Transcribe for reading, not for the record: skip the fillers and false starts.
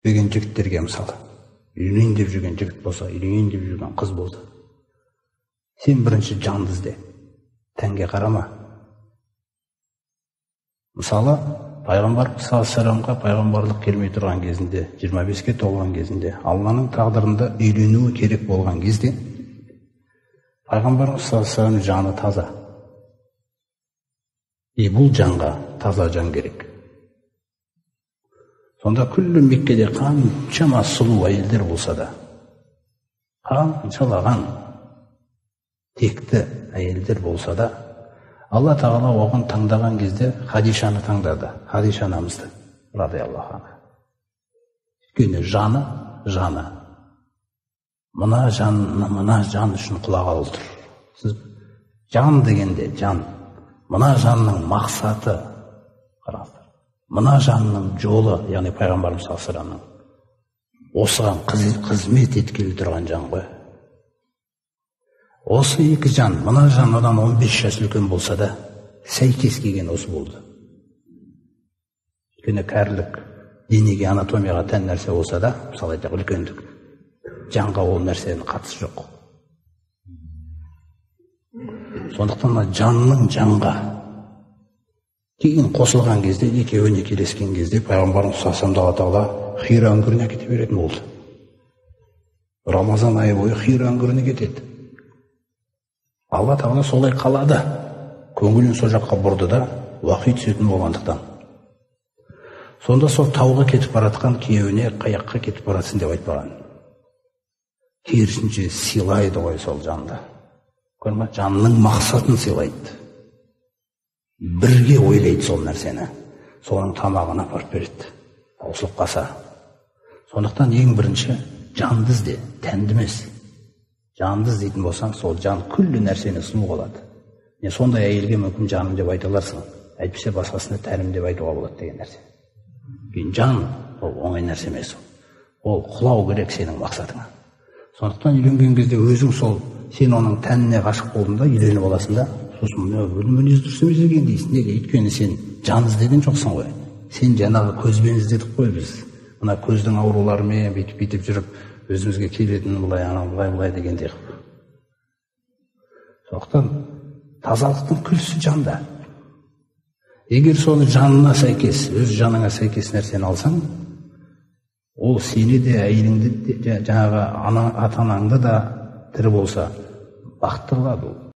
Деген жігіттерге мысалы, үйленейін деп жүрген жігіт болса, үйленейін деп жүрген қыз болса, сен бірінші жанды ізде, тәнге қарама. Мысалы, пайғамбар саллаллаху пайғамбарлық келмей тұрған кезінде, 25-ке толған кезінде, Алланың тағдырында үйленуі керек болған кезде, пайғамбарымыз саллаллаху жаны таза. И бұл жанға таза жан керек. Сонда күллі Меккеде қаншама сұлу әйелдер болса да, қаншалаған текті әйелдер болса да, Алла тағала оған таңдаған кезде Хадишаны таңдады, Хадиша анамызды, радиаллаху анха. Өйткені жаны, мына жан, мына жан үшін құлағалы тұр. Сіз жан дегенде жан, мына жанның мақсаты, қараңыздар, мына жанның жолы, яғни пайғамбарымыз саллаллаху осыған қызмет еткелі тұрған жан ғой. Осы екі жан, мына жан одан 15 жас үлкен болса да, сәйкес келген осы болды. Өйткені кәрілік денеге, анатомияға тән нәрсе болса да, мысалы айтайық, үлкендік, жанға ол нәрсенің қатысы жоқ. Сондықтан мына жанның жанға кейін қосылған кезде, екеуі некелескен кезде, пайғамбарымыз саллаллаху алла тағала Хира үңгіріне кете беретін болды. Рамазан айы бойы Хира үңгіріне кетеді. Алла тағала солай қалады. Көңілін сол жаққа бұрды да, уақи түсетін болғандықтан. Сонда сол тауға кетіп баратқан күйеуіне қаяққа кетіп баратсың деп айтпаған. Керісінше сыйлайды ғой сол жанды. Көрдің бе? Жанның мақсатын сыйлайды. Бірге ойлайды сол нәрсені. Соның тамағын апарып береді. Таусылып қалса. Сондықтан ең бірінші жанды ізде, тәнді емес. Жанды іздейтін болсаң, сол жан күллі нәрсені сұлу қылады. Не сондай әйелге мүмкін жаным деп айта аларсың, әйтпесе басқасына тәнім деп айтуға болады деген нәрсе. Кейін жан ол оңай нәрсе емес. Ол құлау керек сенің мақсатыңа. Сондықтан үйленген кезде өзің сол, сен оның тәніне ғашық болдың да, үйленіп аласың да, сосын мінез дұрыс емес екен дейсің. Неге? Өйткені сен жан іздеген жоқсың ғой. Сен жаңағы көзбен іздедік қой біз. Мына көздің ауруларымен бүйтіп-бүйтіп жүріп, өзімізге келетін былай, анау былай былай дегендей қылып. Сондықтан тазалықтың күлсі жанда. Егер соны жанына сәйкес, өз жаныңа сәйкес нәрсені алсаң, ол сені де, әйеліңді де, жаңағы ата-анаңды да тірі болса бақытты қылады ол.